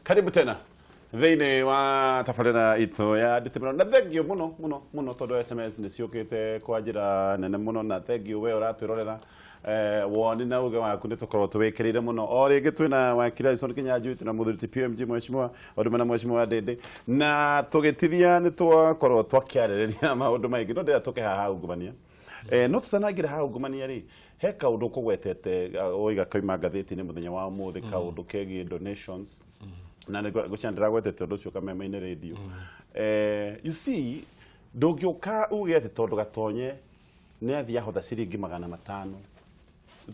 Karibu tena thĩinĩ wa tabarĩra itũ ya nditimũrano, na thengio mũno mũno mũno tondũ SMS nĩ ciũkĩte kwa njĩra nene mũno, na thengio we ũratwĩrorera, woni na uge waku nĩ tũkorwo tũwĩkĩrĩire mũno. O rĩngĩ twĩna wakiri Alison Kinyanjui, twĩna mũthuri ti PMG mheshimiwa Oduma na mheshimiwa Ndĩndĩ, na tũgĩtithia nĩ twakorwo twakĩarĩrĩria maũndũ maingĩ, no ndĩrenda tũke haha ungumania. No tũtanaingĩra haha ungumania rĩ, he kaũndũ kũgwetete woiga kauma ngathĩti-inĩ mũthenya wa ũmũthĩ, kaũndũ kegiĩ donations, na nĩ ngwĩciria ndĩragwetete ũndũ ũcio kameme-inĩ radio. You see, ndũngĩũka uge atĩ tondũ Gatonye nĩ athiĩ ahotha ciringi 500,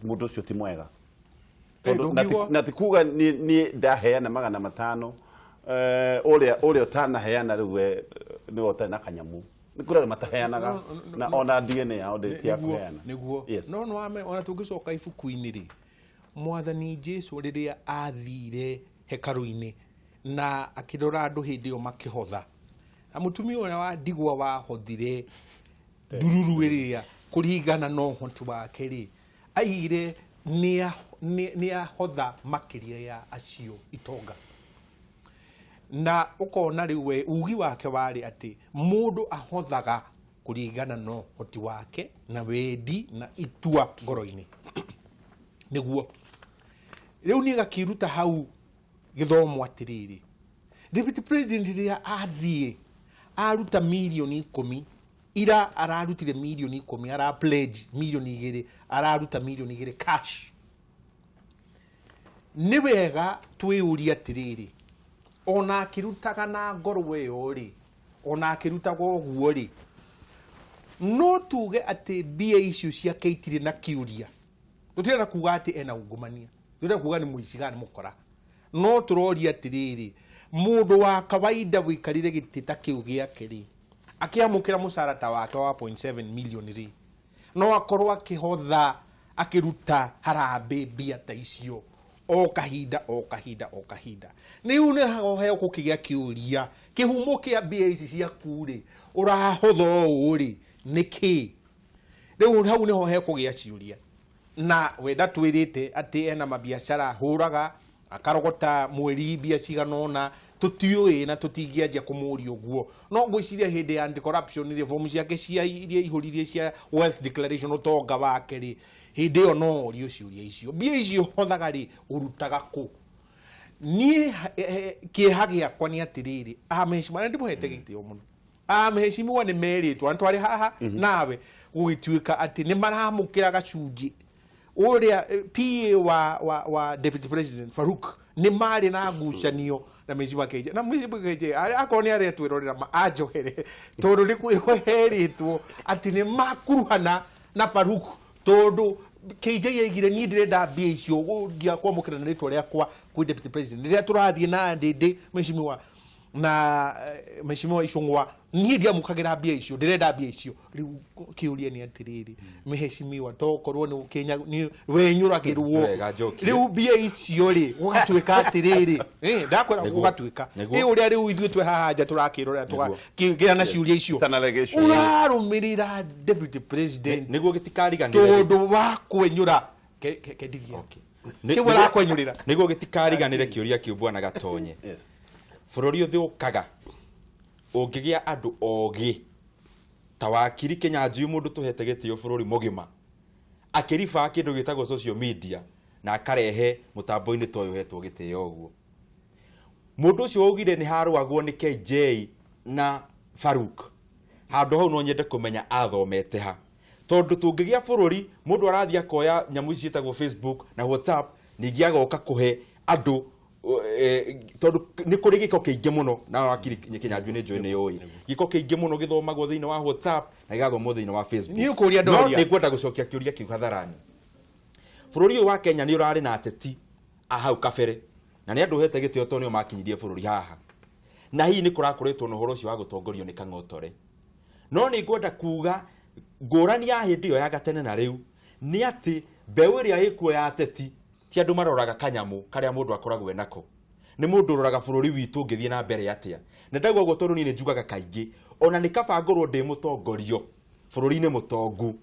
mũndũ ũcio ti mwega. Tondũ na ti kuga niĩ ndaheana 500, ũrĩa ũtanaheana rĩu we nĩwe ũtarĩ na kanyamũ. Nĩ kũrĩ andũ mataheanaga na ona DNA yao ndĩ ti ya kũheana. Nĩguo. No nĩ wame ona tũngĩcoka ibuku-inĩ rĩ, Mwathani Jesu rĩrĩa athire hekarũ-inĩ na akĩrora andũ hĩndĩ ĩyo makĩhotha, na mũtumia ũrĩa wa ndigwa wahothire ndururu ĩrĩa kũringana na ũhoti wake rĩ, aigire nĩ ahotha makĩria ya acio itonga. Na ũkona rĩu we ugi wake warĩ atĩ mũndũ ahothaga kũringana na ũhoti wake na wendi na itua ngoro-inĩ. Nĩguo rĩu niĩ gakĩruta hau gĩthomo atĩrĩrĩ, Deputy President rĩrĩa athiĩ aruta mirioni 10, ira ararutire mirioni 10, ara pledge mirioni 2, araruta mirioni 2 cash. Nĩ wega twĩyũrie atĩrĩrĩ, ona akĩrutaga na ngoro ĩyo rĩ, ona akĩrutaga ũguo rĩ, no tuge atĩ mbia icio ciake itirĩ na kĩũria? Tũtirenda kuga atĩ ena ungumania, tũtirenda kuga nĩ mũici kana nĩ mũkora, no tũroria atĩrĩrĩ, mũndũ wa kawaida wĩikarĩre gĩtĩ ta kĩu gĩake rĩ, akĩamũkĩra mũcara ta wake wa 1.7 million rĩ, no akorwo akĩhotha, akĩruta harambĩ mbia ta icio o kahinda o kahinda o kahinda? Rĩu nĩ he gũkĩgĩa kĩũria, kĩhumo kĩa mbia ici ciaku rĩ, ũrahotha ũũ rĩ, nĩ kĩ? Rĩu hau nĩho hekũgĩa ciũria. Na we ndatwĩrĩte atĩ ena mabiacara hũraga akarogota mweri mbia cigana ũna, tũtiũĩ na tũtingĩanjia kũmũria ũguo. No ngwĩciria hĩndĩ ya anti corruption rĩ, fomu ciake cia iria ihũririe cia wealth declaration, ũtonga wake rĩ, hĩndĩ ĩyo no orio ciũria icio: mbia icio hothaga rĩ, ũrutaga kũ? Niĩ kĩeha gĩakwa nĩ atĩrĩrĩ, amheshimiwa na ndĩmũhete gĩtĩo mũno, amheshimiwa nĩ merĩtwo na twarĩ haha nawe gũgĩtuĩka atĩ nĩ maramũkĩra gacunjĩ ũrĩa PA wa Deputy President Faruk nĩ marĩ na ngucanio na mheshimiwa KJ, na mheshimiwa KJ akorwo nĩ aretwĩrorera ma anjohere, tondũ nĩ kwĩrwo herĩtwo atĩ nĩ makuruhana na Faruk, tondũ KJ aigire, "Niĩ ndĩrenda mbia icio ngia kwamũkĩra na rĩtwa rĩakwa kwĩ Deputy President rĩrĩa tũrathiĩ na Ndĩndĩ mheshimiwa na mheshimiwa Icũng'wa, niĩ ndiamũkagĩra mbia icio, ndĩrenda mbia icio." Rĩu kĩũria nĩ atĩrĩrĩ, mheshimiwa, tokorwo nĩ nĩ wenyũragĩrwo. Wega, njokie. Rĩu mbia icio rĩ, gũgatuĩka atĩrĩrĩ, ndakwĩra, gũgatuĩka ĩ ũrĩa rĩu ithuĩ twĩ haha nja tũrakĩrorera, tũgakĩgĩa na ciũria icio. It's an allegation. Ũrarũmĩrĩra Deputy President Nĩguo gĩtikariganĩre. Tondũ wa kwenyũra kendiria kĩu arakwenyũrĩra. Nĩguo gĩtikariganĩre kĩũria kĩu, bwana Gatonye, bũrũri ũthũkaga ũngĩgĩa andũ ogĩ ta wakiri Kinyanjui, mũndũ tũhete gĩtĩo bũrũri mũgima, akĩribaa kĩndũ gĩtagwo social media na akarehe mũtambo-inĩ ta ũyũ ũhetwo gĩtĩo ũguo. Mũndũ ũcio waugire nĩ harũagwo nĩ KJ na Faruk handũ hau, no nyende kũmenya athomete ha, tondũ tũngĩgĩa bũrũri mũndũ arathiĩ akoya nyamũ ici ciĩtagwo Facebook na WhatsApp, ningĩ agoka kũhe andũ, tondũ nĩ kũrĩ gĩko kĩingĩ mũno, na wakiri Kĩnyanjui nĩ njũĩ nĩ ũĩ gĩko kĩingĩ mũno gĩthomagwo thĩinĩ wa WhatsApp na gĩgathomwo thĩinĩ wa Facebook. Niĩ kũũria No ndoria. nĩ ngwenda gũcokia kĩũria kĩu hadharani. Bũrũri ũyũ wa Kenya nĩ ũrarĩ na ateti a hau kabere, na nĩ andũ hete gĩtĩo tondũ nĩo makinyirie bũrũri haha, na hihi nĩ kũrakoretwo na ũhoro ũcio wa gũtongorio nĩ kang'otore. No nĩ ngwenda kuga ngũrani ya hĩndĩ ĩyo ya gatene na rĩu nĩ atĩ mbeũ ĩrĩa ĩkuo ya ateti ti andũ maroraga kanyamũ karĩa mũndũ akoragwo enako, nĩ mũndũ ũroraga bũrũri witũ ũngĩthiĩ na mbere atĩa. Na ndauga ũguo tondũ niĩ nĩ njugaga kaingĩ, ona nĩ kaba ngorwo ndĩ mũtongorio bũrũri-inĩ mũtongu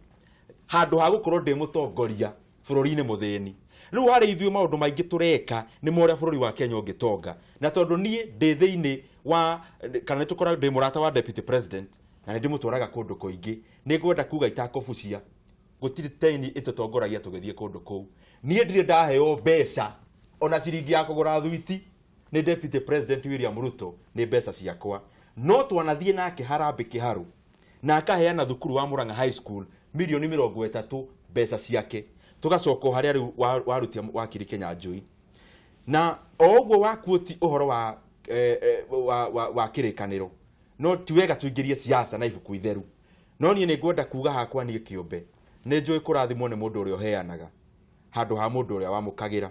handũ ha gũkorwo ndĩ mũtongoria bũrũri-inĩ mũthĩni. Rĩu harĩ ithuĩ maũndũ maingĩ tũreka nĩ ma ũrĩa bũrũri wa Kenya ũngĩtonga, na tondũ niĩ ndĩ thĩinĩ wa kana nĩ tũkoragwo ndĩ mũrata wa deputy president na nĩ ndĩmũtwaraga kũndũ kũingĩ, nĩ ngwenda kuga itakũbucia gũtirĩ teni ĩtũtongoragia tũgĩthiĩ kũndũ kũu. Niĩ ndirĩ ndaheo mbeca ona ciringi ya kũgũra thwiti nĩ deputy president William Ruto, nĩ mbeca ciakwa. No twanathiĩ nake harambĩ kĩharũ na akaheana thukuru wa Murang'a High School mirioni 30 mbeca ciake, tũgacoka o harĩa rĩu warutia wakiri Kĩnyanjui na o ũguo wakuoti ũhoro wa, wa kĩrĩkanĩro. No ti wega tũingĩrie siasa na ibuku itheru, no niĩ nĩ ngwenda kuga hakwa niĩ kĩũmbe nĩ njũĩ kũrathimwo nĩ mũndũ ũrĩa ũheanaga handũ ha mũndũ ũrĩa wamũkagĩra.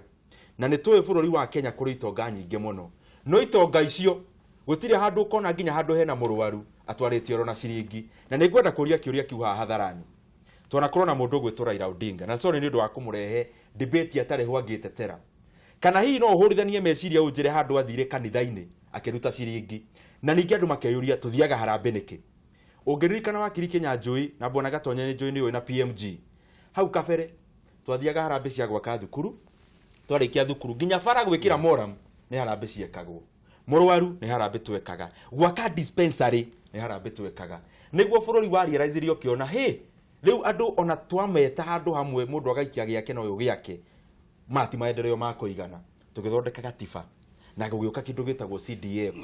Na nĩ tũĩ bũrũri wa Kenya kũrĩ itonga nyingĩ mũno, no itonga icio gũtirĩ handũ ũkona nginya handũ hena mũrwaru atwarĩte oro na ciringi. Na nĩ ngwenda kũria kĩũria kĩu haha hadharani, twanakorwo na mũndũ ũgwĩtwo Raila Odinga, na sorry nĩ ũndũ wa kũmũrehe debate atarĩ ho angĩtetera, kana hihi no ũhũrithanie meciria ũnjĩre handũ athire kanitha-inĩ akĩruta ciringi. Na ningĩ andũ makeyũria tũthiaga harambĩ nĩkĩ? Ũngĩririkana wakiri Kĩnyanjui na Bwana Gatonye nĩ njũĩ nĩ ũĩ na PMG, hau kabere twathiaga harambĩ cia gwaka thukuru, twarĩkia thukuru nginya bara gwĩkĩra moram nĩ harambĩ ciekagwo, mũrwaru nĩ harambĩ twekaga, gwaka dispensary nĩ harambĩ twekaga, nĩguo bũrũri wa realize ũkĩona hĩ rĩu andũ ona twameta handũ hamwe mũndũ agaikia gĩake na ũyũ gĩake mati maendeleo ma kũigana. Tũgĩthondeka gatiba na gũgĩũka kĩndũ gĩtagwo CDF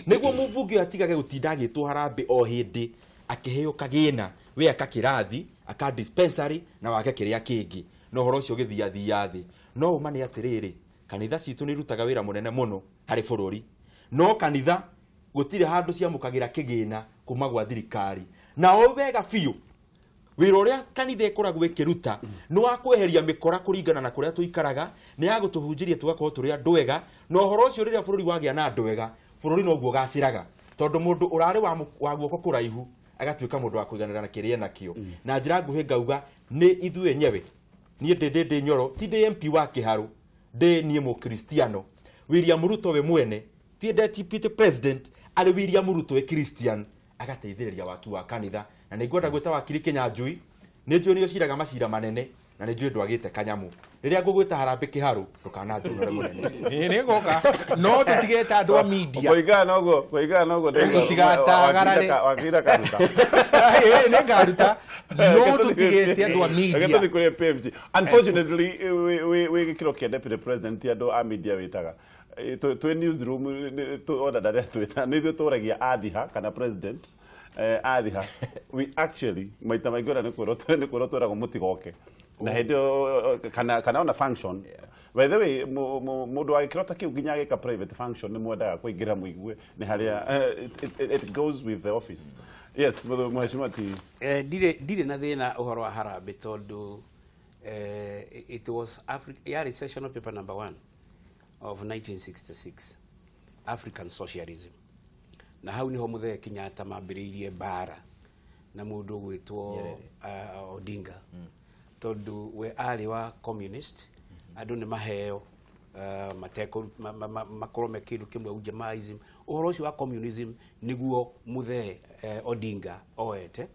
nĩguo mũmbunge ũyũ atigage gũtinda agĩtwo harambĩ o hĩndĩ akĩheo kagĩna, we aka kĩrathi, aka dispensary na wake kĩrĩa kĩngĩ, na ũhoro ũcio ũgĩthiathia thĩ. No ũma nĩ atĩrĩrĩ, kanitha citũ nĩ irutaga wĩra mũnene mũno harĩ bũrũri, no kanitha gũtirĩ handũ ciamũkagĩra kĩgĩna kuma gwa thirikari. Na o wega biũ wĩra ũrĩa kanitha ĩkoragwo ĩkĩruta nĩ wa kweheria mĩkora kũringana na kũrĩa tũikaraga, nĩ ya gũtũhunjĩria tũgakorwo tũrĩ andũ ega. Na ũhoro ũcio rĩrĩa bũrũri wagĩa na andũ ega, bũrũri noguo ũgacĩraga, tondũ mũndũ ũrarĩ wa guoko kũraihu agatuĩka mũndũ wa kũiganĩra na kĩrĩa enakĩo. Na njĩra nguhĩ ngauga nĩ ithuĩ enyewe, niĩ ndĩ Nyoro, ti ndĩ MP wa Kĩharũ, ndĩ niĩ Mũkristiano. William Ruto we mwene ti deputy president, arĩ William Ruto we Christian agateithĩrĩria waki wa kanitha. Na nĩ ngwenda gwĩta wakiri Kĩnyanjui, nĩ njũĩ nĩ ũciraga macira manene na nĩ njũĩ ndwagĩte kanyamũ. Rĩrĩa ngũgwĩta harambĩ kĩharũ ndũkananjũnũre mũnene. Nĩ ngoka, no tũtigete andũ a media. Kũringana na ũguo, kũringana na ũguo. Tũtigatagarare. Wakiri karuta. Ĩĩ, nĩ ngaruta, no tũtigete andũ a media. Reke tũthiĩ kũrĩ PMG. Unfortunately, wĩ gĩkĩro kĩa deputy president, ti andũ a media wĩtaga. Twĩ newsroom ona ndarĩa twĩta nĩ ithuĩ tũragia athiha kana president athiha. We actually maita maingĩ ona nĩ kwĩrwo twĩragwo mũtigoke na hĩndĩ ĩyo kana ona function. By the way, mũndũ wa gĩkĩro ta kĩu nginya agĩka private function nĩ mwendaga kũingĩra mũigue nĩ harĩa it goes with the office. Yes, mheshimiwa ti. Ndirĩ na thĩna ũhoro wa harambĩ tondũ it was Africa, yarĩ sessional paper number 1 of 1966, African socialism, na hau niho Mũthee Kenyatta mambĩrĩirie mbara na mũndũ ũgwĩtwo Odinga, tondũ we arĩ wa communist, andũ nĩ maheo makorwo me kĩndũ kĩmwe, ujamaism. Ũhoro ũcio wa communism nĩguo Mũthee Odinga oete,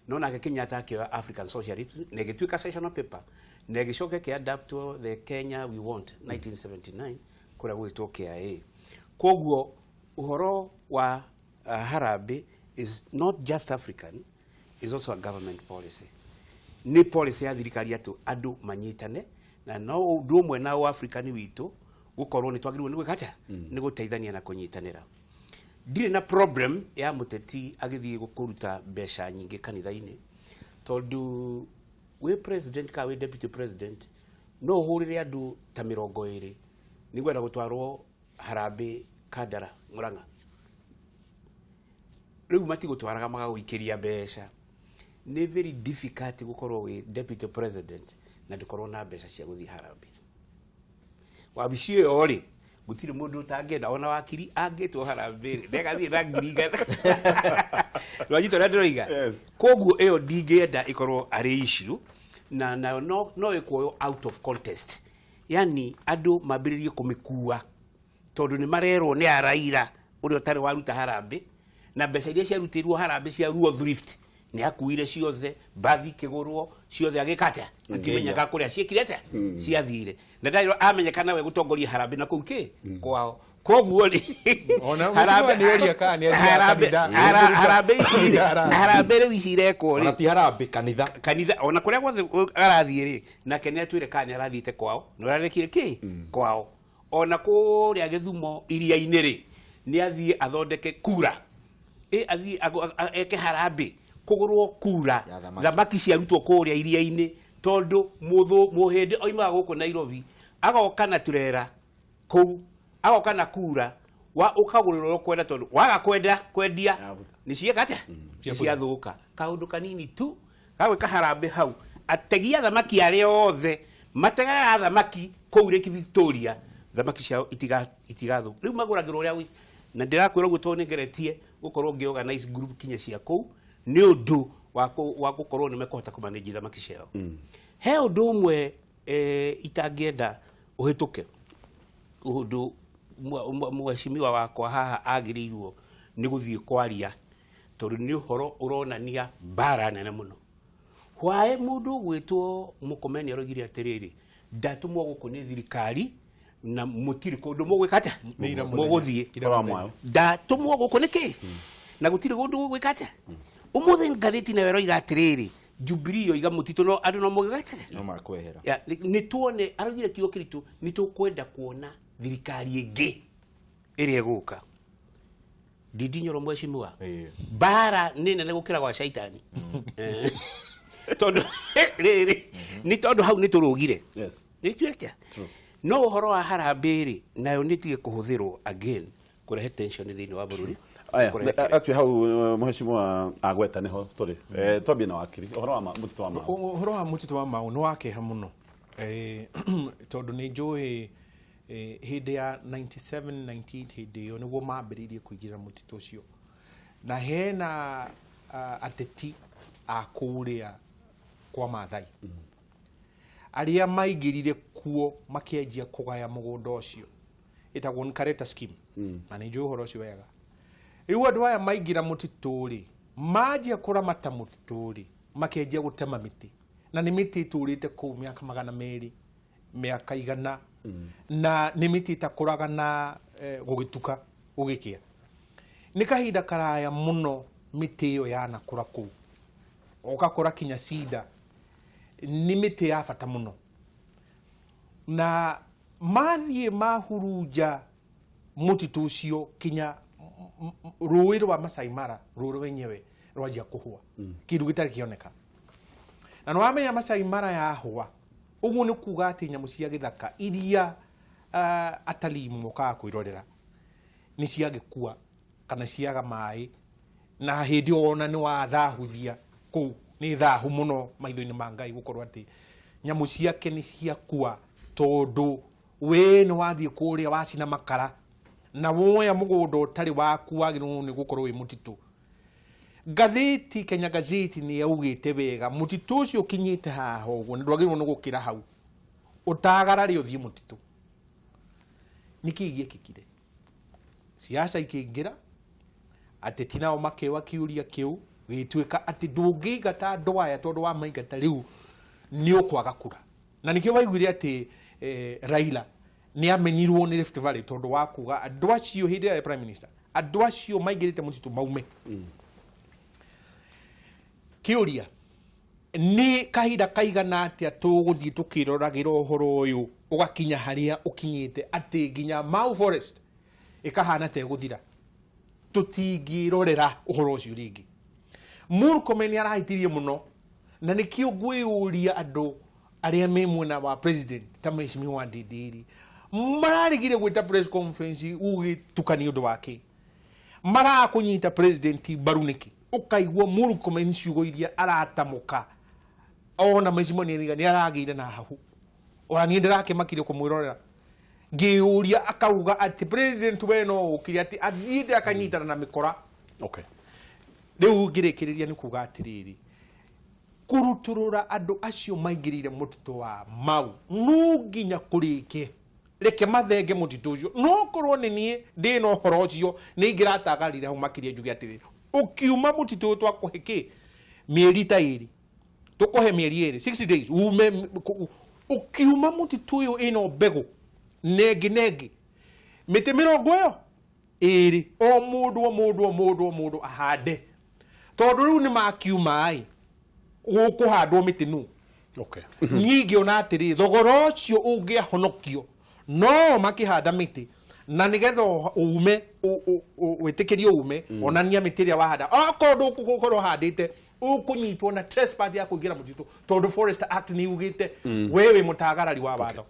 no nake Kenyatta akĩoya African socialism na ĩgĩtuĩka sessional paper na ĩgĩcoka ĩkĩadaptwo the Kenya We Want 1979 kũrĩa gwĩtwo KIA. Koguo ũhoro wa harambĩ is not just African, is also a government policy. Nĩ policy ya thirikari atĩ andũ manyitane, na no ũndũ ũmwe na ũafrikani witũ gũkorwo nĩ twagĩrĩirwo nĩ gwĩka atĩa, nĩ gũteithania na kũnyitanĩra. Ndirĩ na problem ya mũteti agĩthiĩ kũruta mbeca nyingĩ kanitha-inĩ, tondũ wĩ president kana wĩ deputy president no ũhũrĩre andũ ta 20 nĩngwenda gũtwarwo harambĩ Kandara Murang'a, rĩu matigũtwaraga magagũikĩria mbeca. Nĩ very difficult gũkorwo wĩ deputy president na ndũkorwo na mbeca cia gũthiĩ harambĩ. Wabici ĩyo rĩ, gũtirĩ mũndũ ũtangĩenda, ona wakiri angĩtwo harambĩ rĩ, ndegathiĩ na 100,000. Ndwanyita ũrĩa ndĩroiga? Yes. Koguo ĩyo ndingĩenda ĩkorwo arĩ issue, na nayo no ĩkuoywo out of contest, yani andũ mambĩrĩrie kũmĩkua tondũ nĩ marerwo nĩ araira ũrĩa ũtarĩ waruta harambĩ, na mbeca iria ciarutĩirwo harambĩ cia Ruo Thrift Nĩ akuire ciothe, mbathi ikĩgũrwo ciothe, agĩka atĩa? Akĩmenyaga kũrĩa ciĩkire atĩa, ciathire, na ndarĩ amenyekana we gũtongoria harambĩ na kũu kĩ kwao. Koguo rĩ, Ona mũcimani nĩ oria kana nĩ athiaga kanitha. Harambĩ ici rĩ, Harambĩ. Harambĩ rĩu ici irekwo Ona rĩ, ti harambĩ, kanitha. Kanitha ona kũrĩa guothe arathiĩ rĩ, nake nĩ atwĩre kana nĩ arathiĩte kwao na ũrarekire kĩ kwao, ona kũrĩa Gĩthumo iria-inĩ rĩ, nĩ athiĩ athondeke kura ĩ athiĩ eke harambĩ kũgũrwo kura Ya thamaki. Thamaki ciarutwo kũrĩa iria-inĩ, tondũ mũthũ mũhĩndĩ oimaga gũkũ Nairobi agoka na turera kũu, agoka na kura wa ũkagũrĩrwo ũrĩa ũkwenda, tondũ waga kwenda kwendia nĩ cieka atĩa? Nĩ ciathũka. Kaũndũ kanini tu gagwĩka harambĩ hau, ategi a thamaki arĩa othe mategaga thamaki kũu Lake Victoria, thamaki ciao itigathũka. Rĩu magũragĩrwo ũrĩa na ndĩrakwĩra ũguo tondũ nĩngeretie gũkorwo ngĩ organize group kinya cia kũu nĩ ũndũ wa gũkorwo nĩ mekũhota kũmanage thamaki ciao. He ũndũ ũmwe itangĩenda ũhĩtũke, ũndũ mheshimiwa wakwa haha agĩrĩirwo nĩ gũthiĩ kwaria, tondũ nĩ ũhoro ũronania mbara nene mũno. Hwaĩ mũndũ ũgwĩtwo Mũkomeni aroigire atĩrĩrĩ, ndatũmwo gũkũ nĩ thirikari na mũtirĩ kũndũ mũgwĩka atĩa? Nĩ ira mũthenya. Mũgũthiĩ. Ira Ũhoro wa mũthenya. mwaũ. Ndatũmwo gũkũ nĩkĩ na gũtirĩ kũndũ gũgwĩka atĩa? Ũmũthĩ ngathĩti nayo ĩroiga atĩrĩrĩ, Jubilee yoiga mũtitũ no andũ no mũgĩka atĩa? No makwehera. Ya, nĩ tuone araugire kiugo kĩritũ, nĩ tũkwenda kuona thirikari ĩngĩ ĩrĩa ĩgũka. Ndindi Nyoro, mheshimiwa, mbara nĩ nene gũkĩra gwa caitani. Tondũ rĩrĩ nĩ tondũ hau nĩ tũrũgire. Nĩ tuĩte no ũhoro wa harambĩ rĩ, nayo nĩ tige kũhũthĩrwo again kũrehe tension thĩinĩ wa bũrũri. Aya, Kũrehe kĩrĩa. Actually hau mheshimiwa agweta nĩho tũrĩ. Twambie na wakiri ũhoro wa mũtitũ wa Mau. Ũhoro wa mũtitũ wa Mau nĩ wa kĩeha mũno, tondũ nĩ njũĩ hĩndĩ ya 97 98, hĩndĩ ĩyo nĩguo mambĩrĩirie kũingĩra mũtitũ ũcio, na hena ateti a kũrĩa kwa Maathai arĩa maingĩrire kuo makĩanjia kũgaya mũgũnda ũcio, ĩtagwo nĩ Kareta scheme, na nĩ njũĩ ũhoro ũcio wega. Rĩu andũ aya maingĩra mũtitũ rĩ, manjia kũramata mũtitũ rĩ, makĩanjia gũtema mĩtĩ, na nĩ mĩtĩ ĩtũrĩte kũu mĩaka 200, mĩaka 100, na nĩ mĩtĩ ĩtakũraga na gũgĩtuka gũgĩkĩa. Nĩ kahinda karaya mũno mĩtĩ ĩyo yanakũra kũu, ũgakora kinya cinda nĩ mĩtĩ ya bata mũno, na mathiĩ mahurunja mũtitũ ũcio kinya rũĩ rwa Masai Mara rũĩ rwenyewe rwanjia kũhũa, kĩndũ gĩtarĩ kĩoneka. Na nĩ wamenya Masai Mara yahũa ũguo nĩ kuga atĩ nyamũ cia gĩthaka iria atalii mokaga kwĩrorera nĩ ciagĩkua kana ciaga maĩ, na hĩndĩ ĩyo ona nĩ wathahuthia kũu. Nĩ thahu mũno maitho-inĩ ma Ngai gũkorwo atĩ nyamũ ciake nĩ ciakua tondũ we nĩ wathiĩ kũrĩa wacina makara na woya mũgũnda ũtarĩ waku, wagĩrĩirwo nĩ gũkorwo wĩ mũtitũ. Ngathĩti Kenya Gazeti nĩ yaugĩte wega mũtitũ ũcio ũkinyĩte haha ũguo na ndwagĩrĩirwo nĩ gũkĩra hau, ũtagarare ũthiĩ mũtitũ. Nĩkĩ gĩekĩkire? Siasa ikĩingĩra, ateti nao makĩoa kĩũria kĩu, gĩgĩtuĩka atĩ ndũngĩingata andũ aya, tondũ wamaingata rĩu nĩ ũkwaga kura. Na nĩkĩo waiguire atĩ Raila nĩ amenyirwo nĩ Rift Valley tondũ wa kuga andũ acio hĩndĩ ĩrĩa arĩ prime minister, andũ acio maingĩrĩte mũtitũ maume. Kĩũria nĩ kahinda kaigana atĩa tũgũthiĩ tũkĩroragĩra ũhoro ũyũ ũgakinya harĩa ũkinyĩte, atĩ nginya Mau Forest ĩkahana ta ĩgũthira? Tũtingĩrorera ũhoro ũcio rĩngĩ. Murkomen nĩ arahĩtirie mũno, na nĩkĩo ngwĩyũria andũ arĩa me mwena wa president ta mheshimiwa Ndindiri mararigire gwĩta press conference gũgĩtukania ũndũ wake, maraga kũnyita president mbaru nĩkĩ? Ũkaigua Murkomen ciugo iria aratamũka, ona mheshimiwa nĩ aragĩire na hahu. Ona niĩ ndĩrakĩmakire kũmwĩrorera ngĩyũria, akauga atĩ president we no ũkire atĩ athiĩte akanyitana na mĩkora. Rĩu ngĩrĩkĩrĩria nĩ kuga atĩrĩrĩ, kũrutũrũra andũ acio maingĩrĩire mũtitũ wa Mau no nginya kũrĩke. Reke mathenge mũtitũ ũcio. No korwo nĩ niĩ ndĩna ũhoro ũcio, nĩ ingĩratagarire hau makĩria, njuge atĩrĩ, ũkiuma mũtitũ ũyũ twakũhe kĩ? Mĩeri ta ĩrĩ, tũkũhe mĩeri ĩrĩ, 60 days, ume ũkiuma mũtitũ ũyũ ĩno mbegũ nengĩ nengĩ mĩtĩ mĩrongo ĩyo ĩrĩ, o mũndũ o mũndũ o mũndũ o mũndũ ahande, tondũ rĩu nĩ makiuma ĩ gũkũhandwo mĩtĩ nũ. Nyingĩ ona atĩrĩ, thogora ũcio ũngĩahonokio no makĩhanda mĩtĩ, na nĩgetha ume wĩtĩkĩrio ume onania mĩtĩ ĩrĩa wahanda. Okorwo ndũgũkorwo ũhandĩte, ũkũnyitwo na trespass ya kũingĩra mũtitũ, tondũ Forest Act nĩ yugĩte we wĩ mũtagarari wa watho.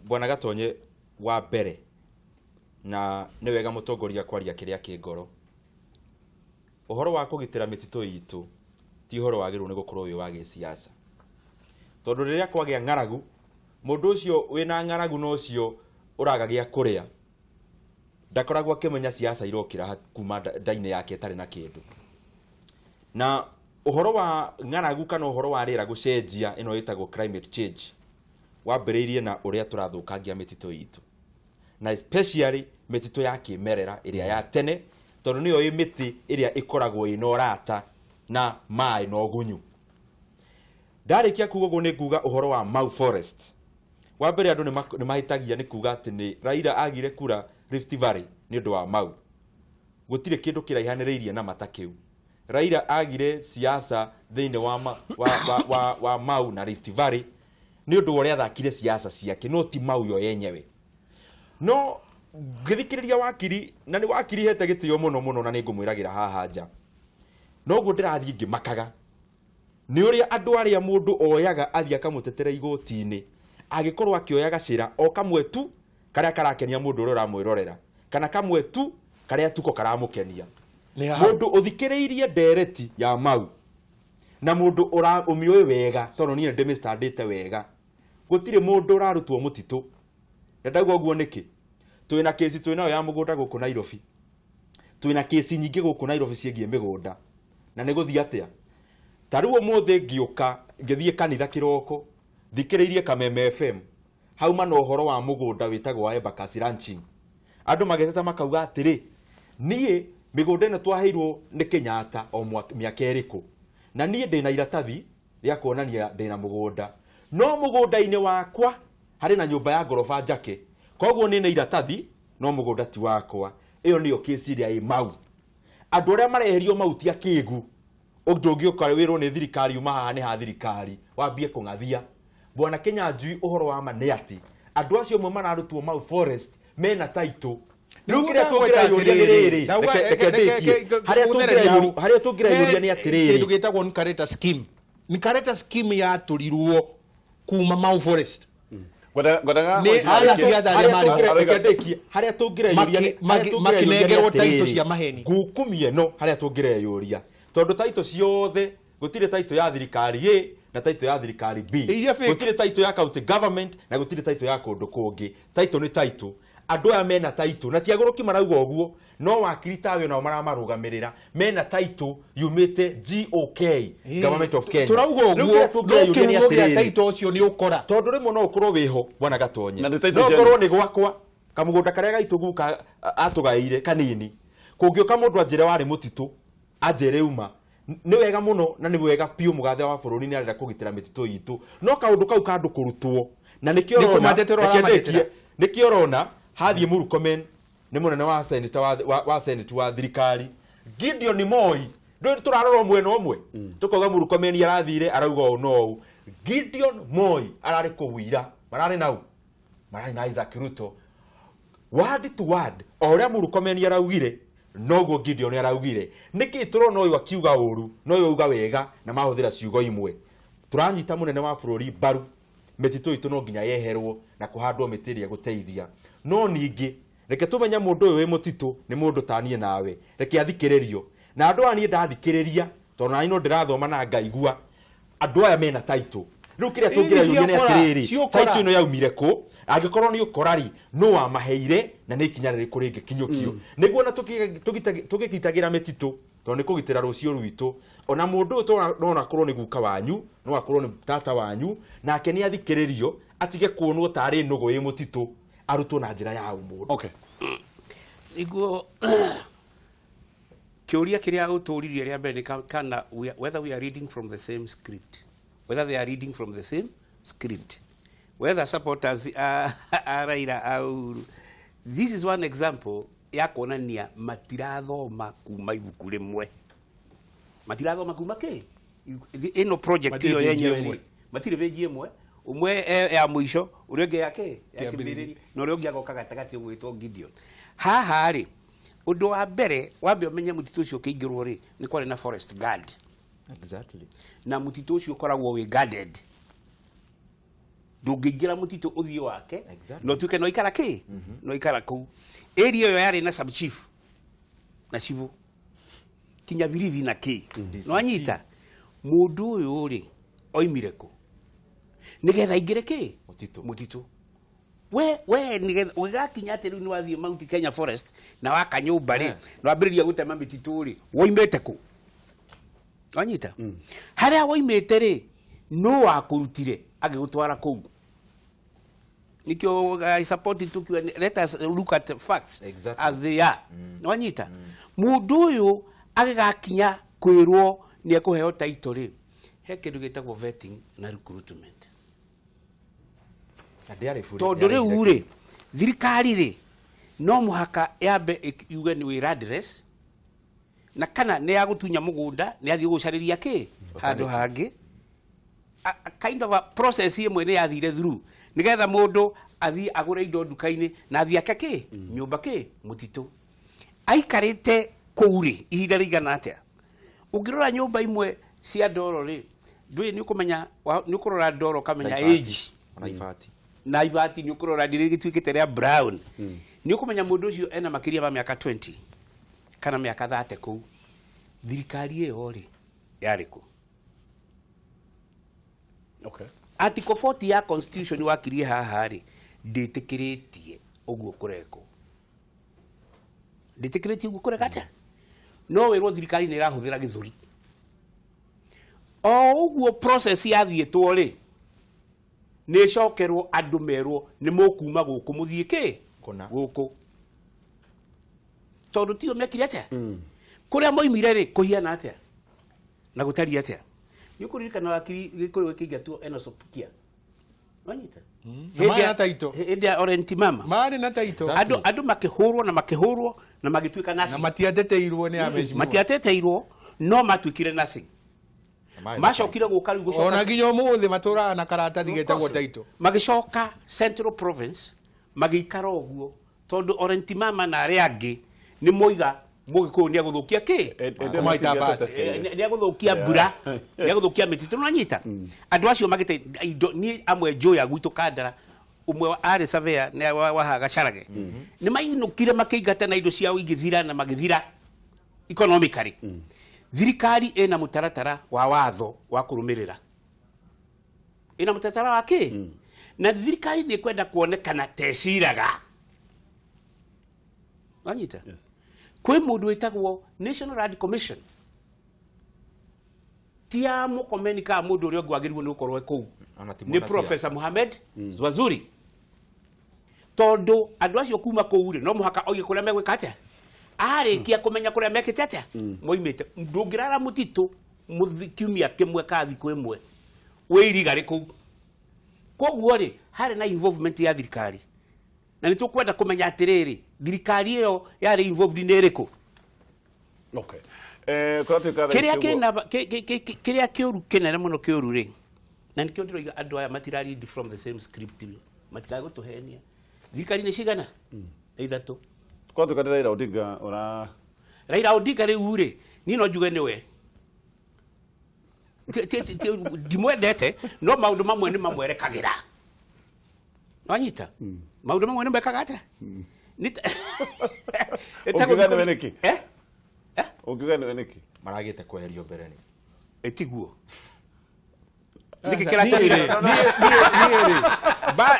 Bwana Gatonye, wa mbere na nĩ wega mũtongoria kwaria kĩrĩa kĩ ngoro. Ũhoro wa kũgitĩra mĩtitũ itũ ti ũhoro wagĩrĩirwo nĩ gũkorwo wĩ wa gĩsiasa, tondũ rĩrĩa kwagĩa ng'aragu, mũndũ ũcio wĩna ng'aragu na ũcio ũraga gĩa kũrĩa ndakoragwo akĩmenya siasa irokĩra kuma nda-inĩ yake ĩtarĩ na kĩndũ. Na ũhoro wa ng'aragu kana ũhoro wa rĩera gũcenjia, ĩno ĩtagwo climate change, wambĩrĩirie na ũrĩa tũrathũkangia mĩtitũ itũ, na especially mĩtitũ ya kĩmerera ĩrĩa ya tene, tondũ nĩyo ĩ mĩtĩ ĩrĩa ĩkoragwo ĩna ũrata na maĩ na ũgunyu. Ndarĩkia kuga ũguo, nĩ nguga ũhoro wa Mau Forest. Wa mbere, andũ nĩ mahĩtagia nĩ kuga atĩ nĩ Raila agire kura Rift Valley nĩ ũndũ wa Mau. Gũtirĩ kĩndũ kĩraihanĩrĩirie na mata kĩu. Raila agire siasa thĩinĩ wa, ma, wa, wa, wa, wa Mau na Rift Valley nĩ ũndũ wa ũrĩa athakire siasa ciake, no ti Mau yo yenyewe. No ngĩthikĩrĩria wakiri, na nĩ wakiri hete gĩtĩo mũno mũno, na nĩ ngũmwĩragĩra haha nja, noguo ndĩrathiĩ ngĩmakaga nĩ ũrĩa andũ arĩa mũndũ oyaga athiĩ akamũtetera igoti-inĩ, agĩkorwo akĩoya gacĩra o kamwe tu karĩa karakenia mũndũ ũrĩa ũramwĩrorera, kana kamwe tu karĩa tuko karamũkenia. Nĩ haha. Mũndũ ũthikĩrĩirie ndereti ya Mau na mũndũ ũra ũmĩũĩ wega, tondũ niĩ ndĩmĩstandĩte wega, gũtirĩ mũndũ ũrarutwo mũtitũ. Na ndauga ũguo nĩkĩ? Twĩna kĩci twĩnayo ya mũgũnda gũkũ Nairobi, twĩna kĩci nyingĩ gũkũ Nairobi ciĩgiĩ mĩgũnda. Na nĩ gũthiĩ atĩa? Ta rĩu ũmũthĩ ngĩũka ngĩthiĩ kanitha kĩroko, thikĩrĩirie Kameme FM, hauma na ũhoro wa mũgũnda wĩtagwo wa Embakasi Ranching. Andũ magĩteta makauga atĩrĩ, niĩ mĩgũnda ĩno twaheirwo nĩ Kenyatta o mĩaka ĩrĩkũ, na niĩ ndĩna iratathi rĩa kuonania ndĩna mũgũnda, no mũgũnda-inĩ wakwa harĩ na nyũmba ya ngoroba njake, koguo nĩ na iratathi no mũgũnda ti wakwa. Ĩyo nĩyo kĩci ĩrĩa ĩ Mau. Andũ arĩa mareherio Mau ti akĩgu. Ũndũ ũngĩũka wĩrwo nĩ thirikari uma haha nĩ ha thirikari, wambie kũng'athia. Bwana Kĩnyanjui, ũhoro wa ma nĩ atĩ andũ acio amwe mararutwo Mau Forest mena taitũ. Rĩu kĩrĩa tũngĩreyũria nĩ rĩrĩ, reke ndĩkie, harĩa tũngĩreyũria nĩ atĩrĩrĩ, Kĩndũ gĩtagwo Nkareta scheme. Nkareta scheme yatũrirwo kuma Mau Forest. Ngwendaga Nĩ anasiasa arĩa marĩ reke ndĩkie, harĩa tũngĩreyũria makĩnengerwo taitũ cia maheni. Ngukumia ĩno, harĩa tũngĩreyũria, tondũ taitũ ciothe, gũtirĩ taitũ ya thirikari A na taitũ ya thirikari B, Iria fake. gũtirĩ taitũ ya county government na gũtirĩ taitũ ya kũndũ kũngĩ. Taitũ nĩ taitũ. Andũ aya mena taitũ, na ti agũrũki marauga ũguo, no wakiri tawe nao maramarugamirira, mena taitũ yumĩte GOK, Government of Kenya. Turauga Rĩu ũguo, kĩrĩa no tũngĩreyũria nĩ kĩhumo gĩa atĩrĩrĩ, taitũ ũcio nĩ ũkora. Tondũ rĩmwe no ũkorwo wĩho, bwana Gatonye, Na nĩ taitũ no njega. ũkorwo nĩ gwakwa kamũgũnda karĩa gaitũ guka atũgaĩire kanini, kũngĩũka mũndũ anjĩre warĩ mũtitũ, anjĩre uma nĩ wega mũno na nĩ wega biũ. Mũgathe wa bũrũri nĩ arenda kũgitĩra mĩtitũ itũ, no kaũndũ kau kandũ kũrutwo na nĩkĩo Nĩ ũrona kũmatetera reke ũramatetera. ndĩkie, nĩkĩo ũrona hathiĩ Murkomen nĩ mũnene wa seneta wa senate wa thirikari Gideon Moi. Ndũĩ tũrarora mwena ũmwe tũkauga Murkomen arathire arauga ũũ no ũũ. Gideon Moi ararĩ kũu ira, mararĩ nau, mararĩ na Isaac Ruto, word to word o ũrĩa Murkomen araugire noguo Gideon araugire. Nĩkĩ tũrona ũyũ akiuga ũru na ũyũ auga wega na mahũthĩra ciugo imwe? Tũranyita mũnene wa bũrũri mbaru, mĩtitũ itũ no nginya yeherwo na kũhandwo mĩtĩ ĩrĩa ĩgũteithia, no ningĩ reke tũmenye mũndũ ũyũ wĩ mũtitũ nĩ mũndũ ta niĩ nawe, reke athikĩrĩrio. Na andũ aya niĩ ndathikĩrĩria, tondũ nani no ndĩrathoma na ngaigua andũ aya mena taitũ. Rĩu kĩrĩa tũngĩreyũria nĩ ciũkora, atĩrĩrĩ, ciũkora. Taitũ ĩno yaumire kũ? Angĩkorwo nĩ ũkora rĩ, nũ wamaheire na nĩ ikinya rĩrĩkũ rĩngĩkinyũkio nĩguo na tũgĩkitagĩra mĩtitũ, tondũ nĩ kũgitĩra rũciũ rwitũ. Ona mũndũ ũyũ no akorwo nĩ guka wanyu, no akorwo nĩ tata wanyu, nake nĩ athikĩrĩrio, atige kuonwo tarĩ nũgũ ĩ mũtitũ, arutwo na njĩra ya ũmũndũ. Okay. Niguo. Kĩũria kĩrĩa ũtũririe rĩa mbere nĩ kana whether we are reading from the same script, whether they are reading from the same script, whether supporters a Raila a Uhuru. This is one example ya kuonania matirathoma kuma ibuku rĩmwe, matirathoma kuma kĩ ĩno project Matirĩ ĩyo page yenyewe ĩmwe. rĩ, matirĩ page ĩmwe, ũmwe ya mũico, ũrĩa ũngĩ ya kĩ ya Kĩambĩrĩria. kĩambĩrĩria, na ũrĩa ũngĩ agoka gatagatĩ ũgwĩtwo Gideon. Haha rĩ, ũndũ wa mbere wambe ũmenye mũtitũ ũcio ũkĩingĩrwo rĩ, nĩ kwarĩ na forest guard. Na mũtitũ ũcio ũkoragwo wĩ guarded, ndũngĩingĩra mũtitũ ũthiĩ wake na ũtuĩke no ikara kĩ no ikara kũu. Area ĩyo yarĩ na sub chief na cibũ kinya birithi na kĩ. DCC. No anyita mũndũ ũyũ rĩ, oimire kũ nĩgetha aingĩre kĩ? Mũtitũ. Mũtitũ. We nĩgetha ũgĩgakinya atĩ rĩu nĩ wathiĩ Mount Kenya Forest na waka nyũmba rĩ, na wambĩrĩria gũtema mĩtitũ rĩ, woimĩte kũ? Wanyita harĩa woimĩte rĩ, no wakũrutire agĩgũtwara kũu? Nikio I support it tukiwa let us look at facts as they are. Wanyita mũndũ ũyũ agĩgakinya kwĩrwo nĩ ekũheo title rĩ, he kĩndũ gĩtagwo vetting na recruitment. Na ndĩarĩ bure. Tondũ rĩu rĩ, thirikari rĩ, no mũhaka yambe yuge nĩ wĩra address na kana nĩ yagũtunya mũgũnda, nĩ athiĩ gũcarĩria kĩ handũ hangĩ. A kind of a process ĩmwe nĩ yathire through nĩgetha mũndũ athiĩ agũre indo nduka-inĩ na athiĩ ake kĩ nyũmba kĩ mũtitũ aikarĩte kũu rĩ ihinda rĩigana atĩa. Ũngĩrora nyũmba imwe cia ndoro rĩ, ndũĩ nĩ ũkũmenya nĩ ũkũrora ndoro ũkamenya age. Ona ibati. Na ibati nĩ ũkũrora nĩ rĩgĩtuĩkĩte rĩa brown, nĩ ũkũmenya mũndũ ũcio ena makĩria ma mĩaka 20 kana mĩaka 30 kũu. Thirikari ĩyo rĩ, yarĩ kũ? Article 40 ya constitution wakirie haha rĩ, ndĩtĩkĩrĩtie ũguo kũrekwo, ndĩtĩkĩrĩtie ũguo kũreka atĩa. No wĩrwo thirikari nĩ ĩrahũthĩra gĩthũri o ũguo process yathiĩtwo rĩ, nĩ ĩcokerwo andũ merwo nĩ mũkuma gũkũ mũthiĩ kĩ Kũna. Gũkũ, tondũ tio mekire atĩa kũrĩa moimire rĩ, kũhiana atĩa na gũtariĩ atĩa. Nĩ ũkũririkana wakiri Gĩkũyũ gĩkĩingatwo Enosopukia, wanyita? Na marĩ na title. Hĩndĩ ya Orenti Mama. Marĩ na title. Andũ makĩhũrwo na makĩhũrwo na magĩtuĩka Na nothing. matiateteirwo nĩ amecimwa. Matiateteirwo, no matuĩkire nothing. Macokire gũka rĩu gũcoka Ona nginya ũmũthĩ matũraga na karatathi getagwo title. Magĩcoka Central Province magĩikara ũguo tondũ Orenti Mama na arĩa angĩ nĩ moiga Mũgĩkũyũ nĩ agũthũkia kĩ. Kũmaita mbata. Nĩ agũthũkia mbura, nĩ agũthũkia mĩtitũ. Nĩwanyita andũ acio magĩte indo. Niĩ amwe njũya gwitũ Kandara, ũmwe arĩ surveyor nĩ wa Gacarage, nĩ mainũkire makĩingata na indo ciao igĩthira na magĩthira economically. Thirikari ĩna mũtaratara wa watho wa kũrũmĩrĩra, ĩna mũtaratara wa kĩ, na thirikari nĩ kwenda kuonekana teciraga. Wanyita? Kwĩ mũndũ wĩtagwo National Land Commission, ti ya Mũkomeni kana mũndũ ũrĩa ũngĩ wagĩrĩirwo nĩ gũkorwo e kũu. Ona ti Nĩ mwanasiasa. Professor Mohamed Zwazuri, tondũ andũ acio kuma kũu rĩ, no mũhaka oige kũrĩa megwĩka atĩa. Arĩkia kũmenya kũrĩa mekĩte atĩa moimĩte, ndũngĩrara mũtitũ kiumia kĩmwe kana thikũ ĩmwe wĩ iriga rĩ kũu. Koguo rĩ, harĩ na involvement ya thirikari, na nĩ tũkwenda kũmenya atĩrĩrĩ, thirikari ĩyo yarĩ involved nĩ ĩrĩkũ? Okay. Kũratuĩka thaa Kĩrĩa ici ũguo- kĩna kĩrĩa kĩũru kĩnene mũno kĩũru rĩ, na nĩkĩo ndĩroiga andũ aya matira read from the same script, matikae gũtũhenia. Thirikari nĩ cigana? Ithatũ. Kũratuĩka nĩ Raila Odinga ũra Raila Odinga rĩu rĩ, niĩ no njuge nĩwe. Ndimwendete, no maũndũ mamwe nĩ mamwerekagĩra. Wanyita? Maũndũ mamwe nĩ mekaga atĩa? Nĩ Ũngiuga nĩwe nĩkĩ? Eh? Ũngiuga nĩwe nĩkĩ? Maragĩte kweherio mbere nĩ Ĩtiguo. Nĩkĩ Niĩ kĩratũmire? rĩ, niĩ rĩ,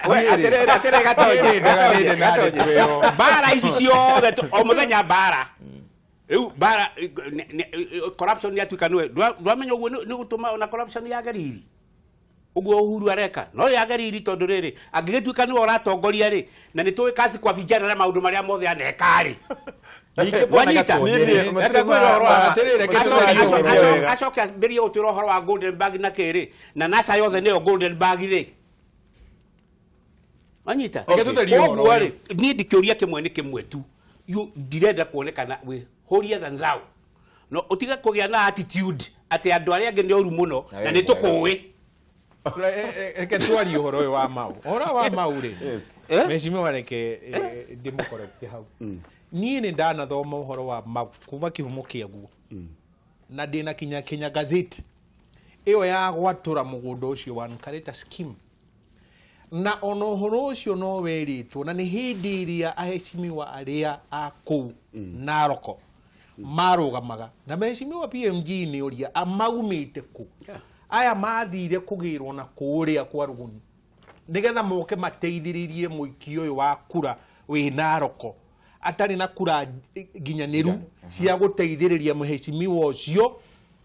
We, niĩ rĩ, atĩrĩrĩ, atĩrĩrĩ, Gatonye, niĩ ndeganĩte na Gatonye. ndeto ĩyo. Mbara ici ciothe o mũthenya mbara rĩu mbara corruption nĩ yatuĩka nĩwe. Ndwamenya ũguo nĩ gũtũma ona corruption yage riri ũguo Uhuru areka no yage riri, tondũ rĩrĩ angĩgĩtuĩka nĩwe ũratongoria rĩ, na nĩ tũĩ kazi kwa vijana na maũndũ marĩa mothe aneka rĩ. Ningĩ bwana Wanyita? Gatonye Niĩ- rĩ, Reke ngwĩre ũhoro wa ma. Atĩrĩrĩ, reke Acoke- tũrarie acoke- ũhoro acoke- wega. acoke ambĩrĩrie gũtwĩra ũhoro wa golden bag na kĩrĩ na NASA yothe nĩyo golden bag rĩ wanyita Reke tũtherie ũhoro Koguo ũyũ. rĩ niĩ ndikĩũria kĩmwe nĩ kĩmwe tu You- ndirenda kuonekana wĩ holier than thou no ũtige kũgĩa na attitude atĩ andũ arĩa angĩ nĩ oru mũno Na na wee nĩ nĩ tũkũĩ Reke twarie ũhoro ũyũ wa mau ũhoro wa mau rĩ Yes. Eh? mheshimiwa reke ndĩmũkorekte hau niĩ nĩ ndanathoma ũhoro wa mau kuma kĩhumo kĩaguo na ndĩna kinya Kenya Gazette ĩyo ya gwatũra mũgũnda ũcio wa Nkareta scheme na ona ũhoro ũcio no werĩtwo na nĩ hĩndĩ ĩrĩa aheshimiwa arĩa a kũu Naroko marũgamaga na mheshimiwa PMG nĩ ũria amaumĩte kũ aya mathire kũgĩrwo na kũrĩa kwa rũguni nĩgetha moke mateithĩrĩrie mũikia ũyũ wa kura wĩ Naroko atarĩ na kura nginyanĩru cia gũteithĩrĩria mheshimiwa ũcio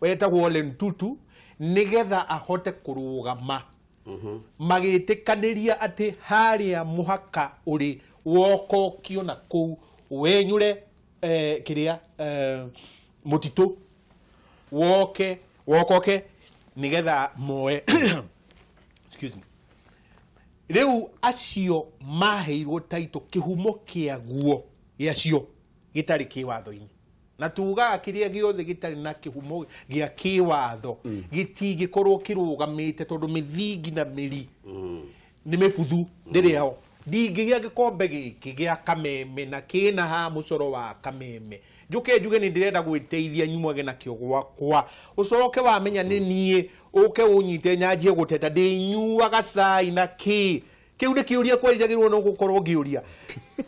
wetagwo Ole Ntutu nĩgetha ahote kũrũgama magĩtĩkanĩria atĩ harĩa mũhaka ũrĩ wokokio na kũu wenyũre kĩrĩa mũtitũ woke wokoke nĩgetha moe excuse me rĩu acio maheirwo taito kĩhumo kĩaguo gĩacio gĩtarĩ kĩwatho-inĩ na tugaga kĩrĩa gĩothe gĩtarĩ na kĩhumo gĩa kĩwatho gĩtingĩkorwo kĩrũgamĩte tondũ mĩthingi na mĩri nĩ mĩbuthu ndĩrĩ ho ndingĩgĩa gĩkombe gĩkĩ gĩa kameme na kĩna ha mũcoro wa kameme njũke njuge nĩ ndĩrenda gwĩteithia nyumage nakĩo gwakwa ũcoke wamenya nĩ niĩ ũke ũnyite nyanjie gũteta ndĩnyuaga cai na kĩ kĩu nĩ kĩũria kweri njagĩrĩirwo nĩ gũkorwo ngĩũria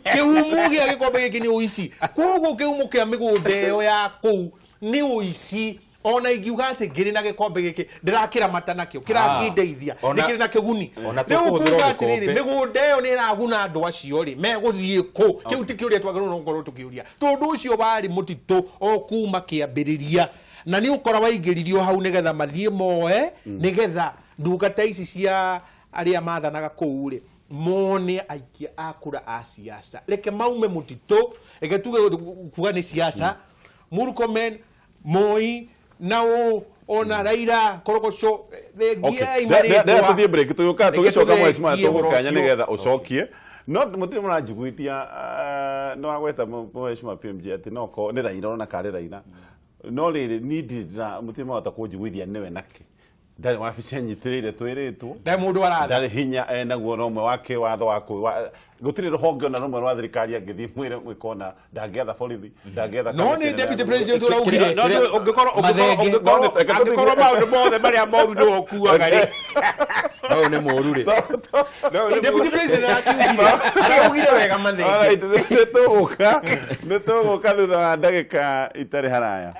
kĩhumo gĩa gĩkombe gĩkĩ nĩ ũici koguo kĩhumo kĩa mĩgũnda ĩyo ya kũu nĩ ũici ona ingiuga atĩ ngĩrĩ na gĩkombe gĩkĩ ndĩrakĩramata nakĩo kĩrakĩndeithia nĩkĩrĩ na kĩguni Ona rĩu tũkũhũthĩra kuga atĩrĩrĩ gĩkombe. mĩgũnda ĩyo nĩ ĩraguna andũ acio rĩ megũthiĩ kũ kĩu ti kĩũria twagĩrĩirwo nĩ gũkorwo tũkĩũria tondũ ũcio warĩ mũtitũ o kuma kĩambĩrĩria na nĩ ũkora waingĩririo hau nĩgetha mathiĩ moe nĩgetha ndungata ici cia arĩa mathanaga kũu rĩ mone aikia a kura a siasa reke maume mũtitũ reke tuge kuga nĩ siasa Murkomen Moi na ũ ona Raila Korogoco thengiai marĩtwa tũthiĩ break tũgĩũka Reke tũgĩcoka mheshimiwa tũthengie ũhoro tũgũkanya ũcio. nĩgetha ũcokie no mũtirĩ mũranjiguithia nĩ wagweta mheshimiwa PMG atĩ no ko nĩ Raila ona karĩ Raila no rĩrĩ niĩ ndirĩ ndĩra mũtirĩ mwahota kũnjiguithia nĩwe nakĩ ndarĩ wabici anyitĩrĩire twĩrĩtwo ndarĩ mũndũ aratha ndarĩ hinya enaguo na ũmwe wa kĩwatho wa gũtirĩ rũhonge ona rũmwe rwa thirikari angĩthiĩ mwĩre mwĩkona ndangĩetha borithi ndangĩetha no kamĩtĩ nĩ nene ya deputy mĩgũnda. president ũraugire No, no, ũngĩkorwo ũngĩkorwo Mathenge. ũngĩkorwo No, reke tũthiĩ- angĩkorwo maũndũ mothe marĩa moru nĩwe ũkuaga rĩ No ũyũ nĩ mũru rĩ deputy president arakiugire araugire wega mathenge Alright, nĩ tũgũka thutha wa ndagĩka itarĩ haraya.